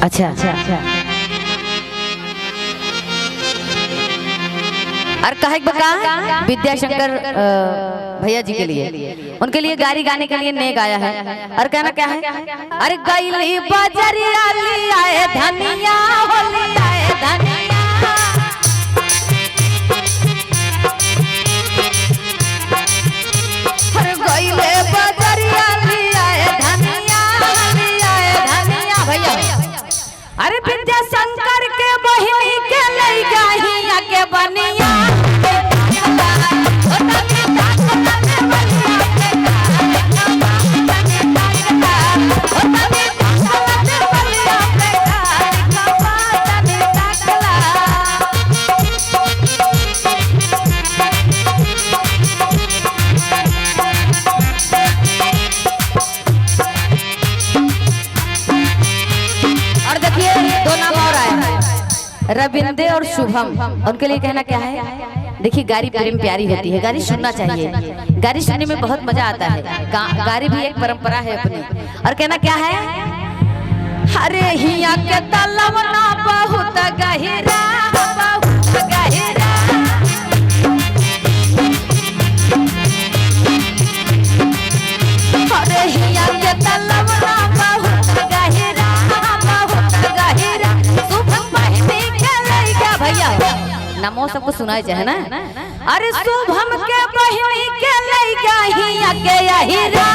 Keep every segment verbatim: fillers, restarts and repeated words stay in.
अच्छा। और कहे के बा का? विद्याशंकर, अ, भैया जी के लिए, उनके लिए गारी गाने के लिए नेग आया है। और कहना क्या है? अरे गइली बजरिया लियाए धनिया हो लियाए धनिया। अरे गइले बजरिया लियाए धनिया, लियाए धनिया। भैया, अरे विद्याशंकर के बहिनी के लइका हिया के बनिया। और देखिए, दो नाम और आए हैं, रविंद्र और शुभम। उनके लिए कहना क्या है? देखिए, गारी प्रेम प्यारी होती है, गारी सुनना चाहिए, गारी सुनने में बहुत मजा आता है। गा-, गारी भी एक परंपरा है अपनी। और कहना क्या है? अरे हिया के तलवना बहुत गहिरा, बहुत गहिरा। अरे हिया के तलवना बहुत गहिरा, बहुत गहिरा। शुभम बहिनी के लइका भैया, नमो सबको सुनाए चाहे ना। अरे शुभम के बहिनी के लइका हिया के यही रा।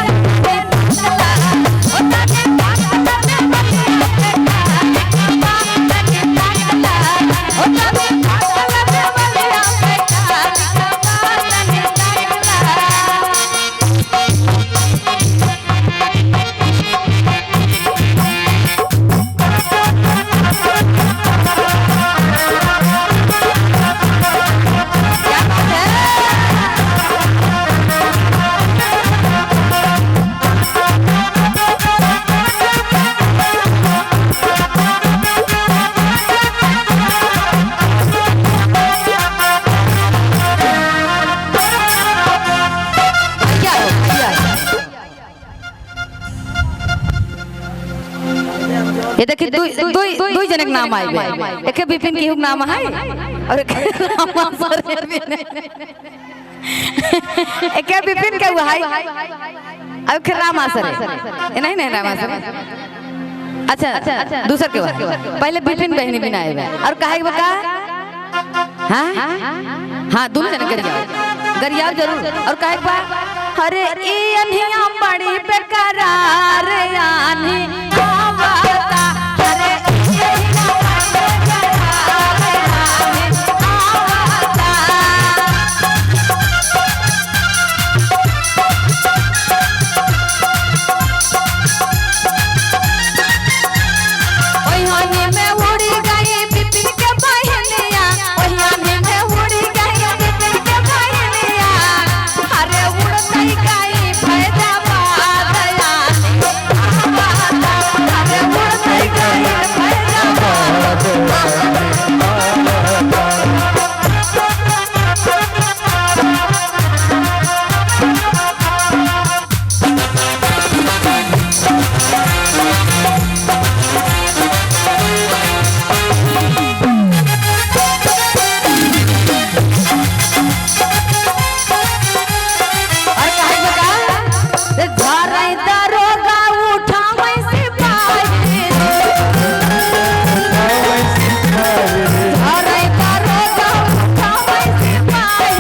ये देखी, दुई, दुई, दुई जनक नाम आए बे। एके विपिन के नाम है और एके रामा सर विपिन। एके विपिन के हुआ है और एके रामा सर। ये नहीं, नहीं, रामा सर। अच्छा, दूसर के हुआ। पहले विपिन बहिनी बिना आए बे। और कहे के बा का? हाँ? हाँ, दोनों जने गरियाओ। गरियाओ जरूर। और कहे के बा, अरे ई अन्हिया बड़ी बेकरार आन्ही आवता। अरे ई अन्हिया बड़ी बेकरार आन्ही आवता। ओहियानी में उड़ी गई बिपिन के बहिनिया, ओहियानी में उड़ी गई बिपिन के बहिनिया। अरे उड़तई गई फैजाबाद आन्ही, अरे उड़तई गई फैजाबाद। और कहे बता, झारई दरोगा उठावई सिपाही। झारई दरोगा उठावई सिपाही।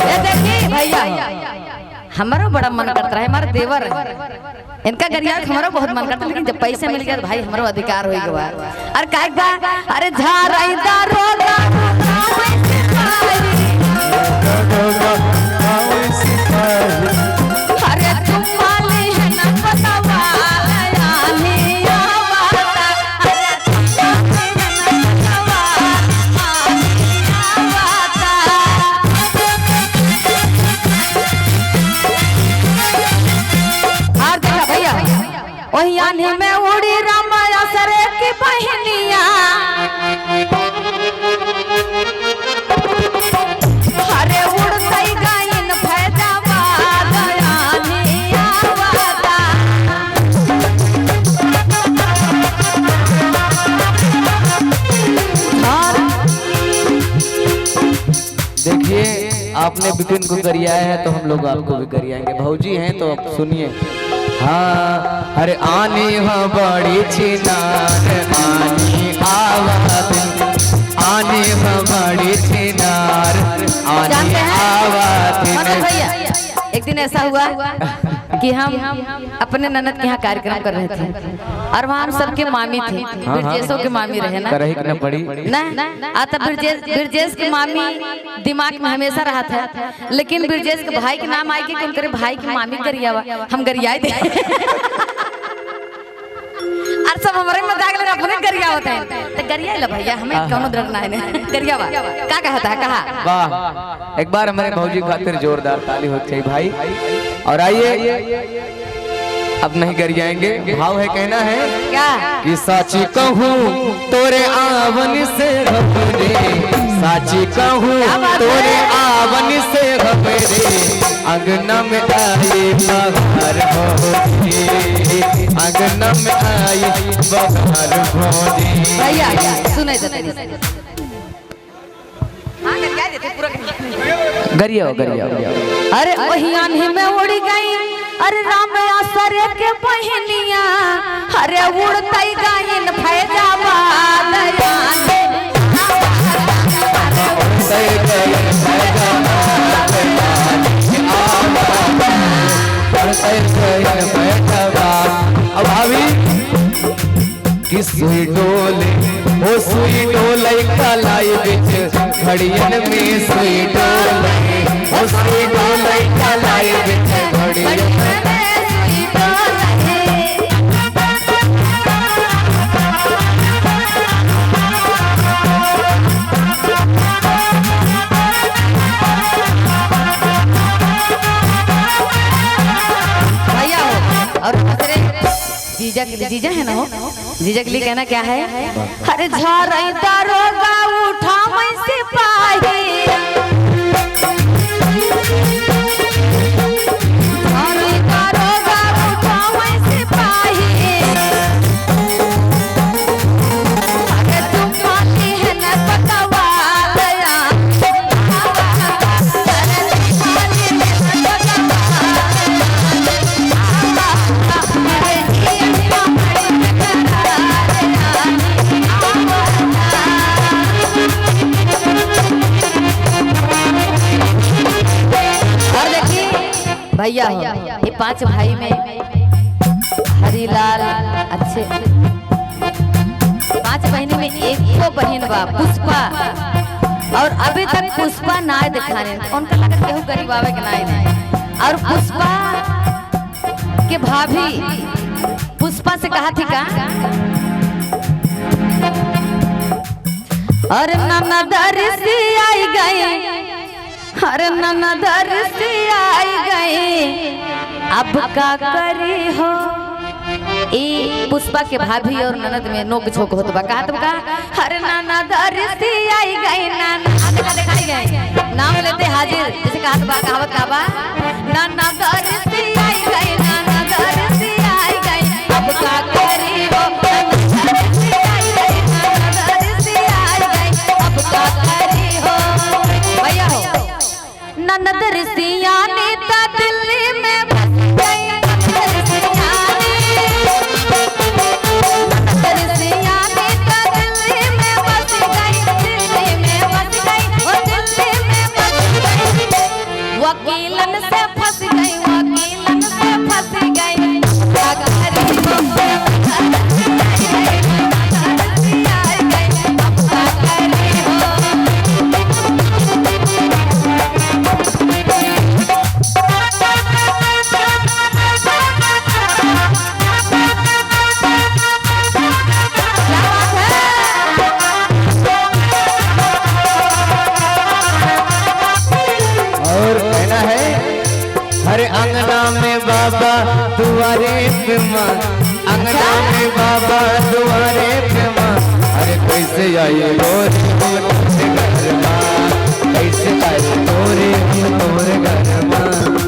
ये देखी भैया, हमरो बड़ा मन करत रहे, हमार देवर है, इनका गरिया के हमरो बहुत मन करत, लेकिन जब पैसे मिल गया तो भाई हमरो अधिकार होई गवा। अरे काहे बा? अरे झारई दरोगा, अरे तुम्हारी है ना पतवा, आन्ही आवता। और देखा भैया, वही आन्ही में उड़ी रामा असरे की बहिनिया। आपने विपिन को गरियाया है तो हम लोग आपको भी गरियाएंगे। भौजी हैं तो आप सुनिए। हाँ, अरे आनी ह बड़ी छिनार, आनी आवा दिन, आनी ह बड़ी छिनार, आनी जानते हैं, आवा दिन। मनोज भैया, एक दिन ऐसा हुआ कि हम अपने ननद के यहाँ कार्यक्रम कर रहे थे और वहाँ हम सबके मामी थे, हाँ, हाँ। बिरजेशों के मामी रहे ना। करही के न पड़ी। ना, आ तब बिरजेश, बिरजेश के मामी दिमाग में हमेशा रहत है, लेकिन बिरजेश के भाई के नाम आए के कि उनकरे भाई के मामी गरियावा, हम गरियाए दे। और सब हमरे मजाक ले अपने गरियावत हैं। तो गरियाए ला भैया, हमें हाँ, कौनो हाँ। डर ना है, गरियावा। का कहता है, कहा? वाह, एक बार हमारे भौजी खातिर जोरदार ताली होनी चाहिए भाई। और आइए, अब नहीं गरियाएंगे, भाव है, कहना है क्या? कि साची कहूँ तोरे आवन से घबरे, साची कहूँ क्या बात तोरे है? आवन से घबरे, अंगना में आई बहार भौजी, अंगना में आई बहार भौजी। भैया, सुने तो तनी। हाँ, गरिया देते, पूरा गरिया। गरियाओ, गरियाओ, गरियाओ। अरे ओही आन्ही में उड़ी गई, अरे राम आसरे के बहिनिया, अरे उड़तई गईन फैजाबाद आन्ही। अब भाभी, कि सुई डोले, ओ सुई डोले कलाई बिच घड़ियन में, सुई डोले, ओ सुई डोले कलाई बिच घड़ियन में। भैया हो, और दूसरे जीजा के, जीजा है ना हो? जीजा के लिए कहना क्या है? अरे झारई दरोगा उठावई सिपाही, झारई दरोगा उठावई सिपाही, अरे तुम मानी है ना पकवान। और देखिए भैया हो, ये पांच भाई में हरीलाल, अच्छे पांच बहिनी में एको बहिन बा पुष्पा, और अभी तक पुष्पा नाय दिखाने। उनका लगत केहू गरीब आवे के नाय नहीं। और पुष्पा के भाभी पुष्पा से कहा थी का, अरे ननद रिसी आई गई, अरे ननद रिसी आई गई, अब का करी हो। ई पुष्पा के भाभी और ननद में नोक झोंक होत बा। कहत बा का, अरे ननद रिसी आई गई, ननद का दिखाई गई, नाम लेते हाजिर, जैसे कहत बा, कहावत का बा, ननद रिसी आई गई, ननद रिसी आई गई, अब का करी हो, ननद रिसी आई गई, ननद रिसी आई गई, अब का करी हो। भैया हो, ननद रिसियानी त दिल्ली में बस गई, ननद रिसियानी, ननद रिसियानी त दिल्ली में बस गई, दिल्ली में बस गई, ओ दिल्ली में बस गई। वकीलन से फंस गई, वकीलन से फंस गई। और कहना है, अरे अंगना में बाबा दुआरे पे माँ, अंगना में बाबा दुआरे पे माँ, अरे कैसे आई गोरी हो तोरे घर माँ, कैसे आई गोरी हो तोरे घर माँ।